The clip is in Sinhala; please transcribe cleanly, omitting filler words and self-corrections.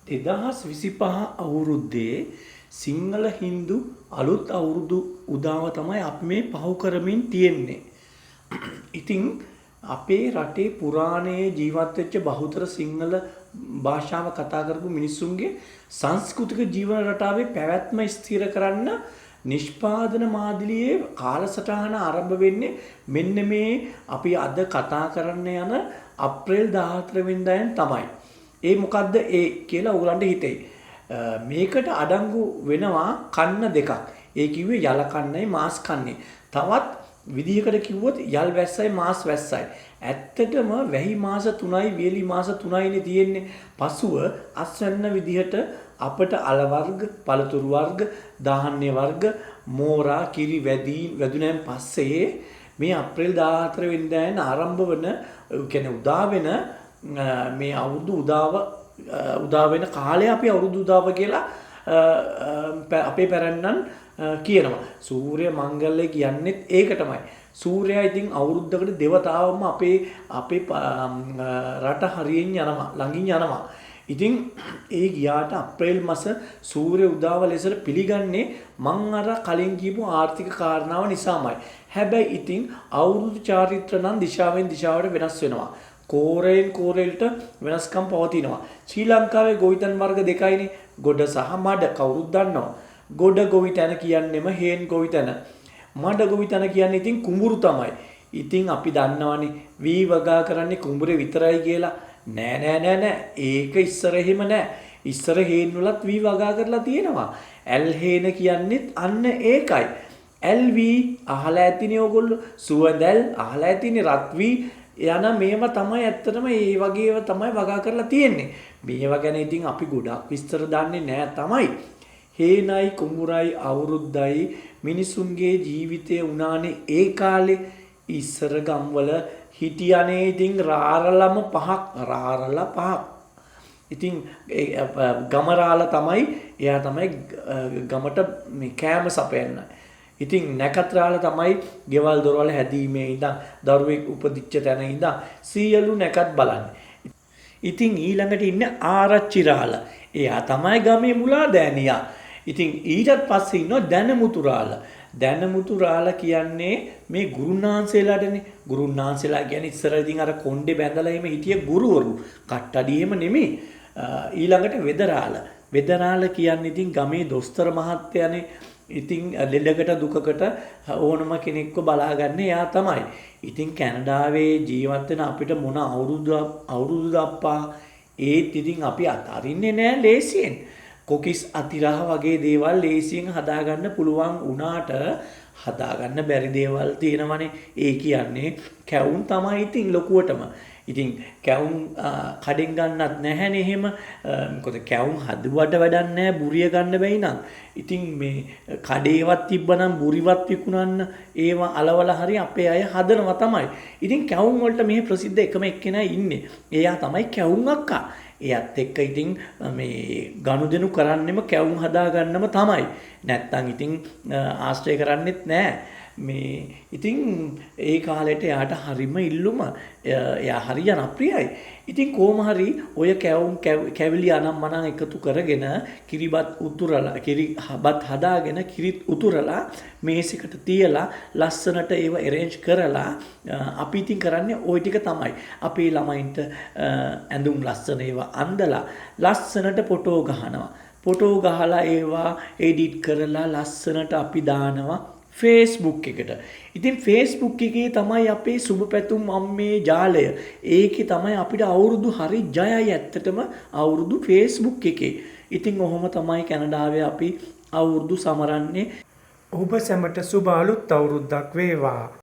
2025 අවුරුද්දේ සිංහල හින්දු අලුත් අවුරුදු උදාව තමයි අපි මේ පහු කරමින් තියෙන්නේ. ඉතින් අපේ රටේ පුරාණයේ ජීවත් වෙච්ච බහුතර සිංහල භාෂාව කතා කරපු මිනිස්සුන්ගේ සංස්කෘතික ජීවන රටාවේ පැවැත්ම ස්ථිර කරන්න නිෂ්පාදන මාදිලියේ කාලසටහන ආරම්භ වෙන්නේ මෙන්න මේ අපි අද කතා කරන්න යන අප්‍රේල් 14 වෙනිදායන් තමයි. ඒ මොකද්ද ඒ කියලා ඔයගලන්ට හිතෙයි. මේකට අඩංගු වෙනවා කන්න දෙකක්. ඒ කිව්වේ යල කන්නයි මාස් කන්නේ. තවත් විදිහකට කිව්වොත් යල් වැස්සයි මාස් වැස්සයි. ඇත්තටම වැහි මාස 3යි වියලි මාස 3යිනේ තියෙන්නේ. පසුව අස්වැන්න විදිහට අපට අල වර්ග, පළතුරු වර්ග, ධාන්‍ය වර්ග, මෝරා, කිරි වැදී වැදුනන් පස්සේ මේ අප්‍රේල් 14 වෙනිදායන් ආරම්භ වන, කියන්නේ උදා වෙන මේ අවුරුදු උදාව උදා වෙන කාලය අපි අවුරුදු උදාව කියලා අපේ පැරැන්නන් කියනවා. සූර්ය මංගල්‍ය කියන්නේත් ඒකටමයි. සූර්යයා ඉතින් අවුරුද්දකට දෙවතාවම අපේ අපේ රට හරියෙන් යනවා, ළඟින් යනවා. ඉතින් ඒ ගියාට අප්‍රේල් මාස සූර්ය උදාව ලෙසට පිළිගන්නේ මං අර කලින් කියපු ආර්ථික කාරණාව නිසාමයි. හැබැයි ඉතින් අවුරුදු චාරිත්‍ර නම් දිශාවෙන් දිශාවට වෙනස් වෙනවා. කෝරයෙන් කෝරෙල්ට වෙනස්කම් පවතිනවා. ශ්‍රී ලංකාවේ ගොවිතැන් වර්ග දෙකයිනේ. ගොඩ සහ මඩ කවුරුත් දන්නවා. ගොඩ ගොවිතැන කියන්නෙම හේන් ගොවිතැන. මඩ ගොවිතැන කියන්නේ ඉතින් කුඹුරු තමයි. ඉතින් අපි දන්නවනේ වී වගා කරන්නේ කුඹුරේ විතරයි කියලා. නෑ නෑ නෑ නෑ, ඒක ඉස්සර එහෙම නෑ. ඉස්සර හේන් වලත් වී වගා කරලා තියෙනවා. ඇල් හේන කියන්නේත් අන්න ඒකයි. ඇල් වී අහලා ඇතිනේ ඔයගොල්ලෝ. සුවඳැල් අහලා ඇතිනේ, රත් වී යන මේවා තමයි ඇත්තටම ඒ වගේ ඒවා තමයි වගා කරලා තියෙන්නේ. මේවා ගැන ඉතින් අපි ගොඩක් විස්තර දන්නේ නෑ තමයි. හේනයි කුඹුරයි අවුරුද්දයි මිනිසුන්ගේ ජීවිතය වුණානේ ඒ කාලේ. ඉස්සර ගම්වල හිටියනේ ඉතින් රාරලම පහක්, රාරල පහක්. ඉතින් ගමරාල තමයි එයා තමයි ගමට මේ කෑම සපයන්න. ඉතින් නැකත් රාළ තමයි ගෙවල් දොරවල් හැදීමේ ඉඳන් දරුවෙක් උපදිච්ච තැන ඉඳන් සියලු නැකත් බලන්නේ. ඉතින් ඊළඟට ඉන්නේ ආරච්චි රාළ. එයා තමයි ගමේ මුලාදෑනියා. ඉතින් ඊටත් පස්සේ ඉන්නවා දැනමුතු රාළ. දැනමුතු රාළ කියන්නේ මේ ගුරුනාන්සේලාටනේ. ගුරුනාන්සේලා කියන්නේ ඉස්සර ඉතින් අර කොණ්ඩේ බැඳලා එහෙම හිටිය ගුරුවරු. කට්ටඩි එහෙම නෙමෙයි. ඊළඟට වෙදරාළ. වෙදරාළ කියන්නේ ඉතින් ගමේ දොස්තර මහත්තයානේ. ඉතින් ලෙඩකට දුකකට ඕනම කෙනෙක්ව බලාගන්නේ එයා තමයි. ඉතින් කැනඩාවේ ජීවත් වෙන අපිට මොන අවුරුදු අප්පා ඒත් ඉතින් අපි අතරින්නේ නෑ ලේසියෙන්. කොකිස් අතිරහ වගේ දේවල් ලේසියෙන් හදාගන්න පුළුවන් වුණාට හදාගන්න බැරි දේවල් තියෙනවනේ. ඒ කියන්නේ කැවුම් තමයි ඉතින් ලොකුවටම. ඉතින් කැවුම් කඩෙන් ගන්නත් නැහැනේ එහෙම. මොකද කැවුම් හදුවට වැඩක් නෑ බුරිය ගන්න බැයි නම්. ඉතින් මේ කඩේවත් තිබ්බනම් බුරිවත් විකුණන්න ඒවා අලවල හරි අපේ අය හදනවා තමයි. ඉතින් කැවුම් වලට මෙහි ප්‍රසිද්ධ එකම එක්කෙනා ඉන්නේ. එයා තමයි කැවුම් අක්කා. එයත් එක්ක ඉතින් මේ ගනුදෙනු කරන්නෙම කැවුම් හදාගන්නම තමයි. නැත්තම් ඉතින් ආශ්‍රය කරන්නෙත් නෑ. මේ ඉතින් ඒ කාලෙට එයාට හරිම ඉල්ලුම. එයා හරි ජනප්‍රියයි. ඉතින් කොහොම හරි ඔය කැවුම් කැවිලි අනම් මනම් එකතු කරගෙන කිරිබත් උතුරලා කිරිබත් හදාගෙන කිරිත් උතුරලා මේසෙකට තියලා ලස්සනට ඒව ඇරේන්ජ් කරලා අපි ඉතින් කරන්නේ ওই ටික තමයි. අපේ ළමයින්ට ඇඳුම් ලස්සන ඒවා අන්දලා ලස්සනට ෆොටෝ ගහනවා. ෆොටෝ ගහලා ඒවා එඩිට් කරලා ලස්සනට අපි දානවා ෆේස්බුක් එකට. ඉතින් ෆේස්බුක් එකේ තමයි අපේ සුබ පැතුම් අම්මේ ජාලය. ඒකේ තමයි අපිට අවුරුදු හරි ජයයි ඇත්තටම අවුරුදු ෆේස්බුක් එකේ. ඉතින් ඔහොම තමයි කැනඩාවේ අපි අවුරුදු සමරන්නේ. ඔබ සැමට සුබ අලුත් අවුරුද්දක් වේවා.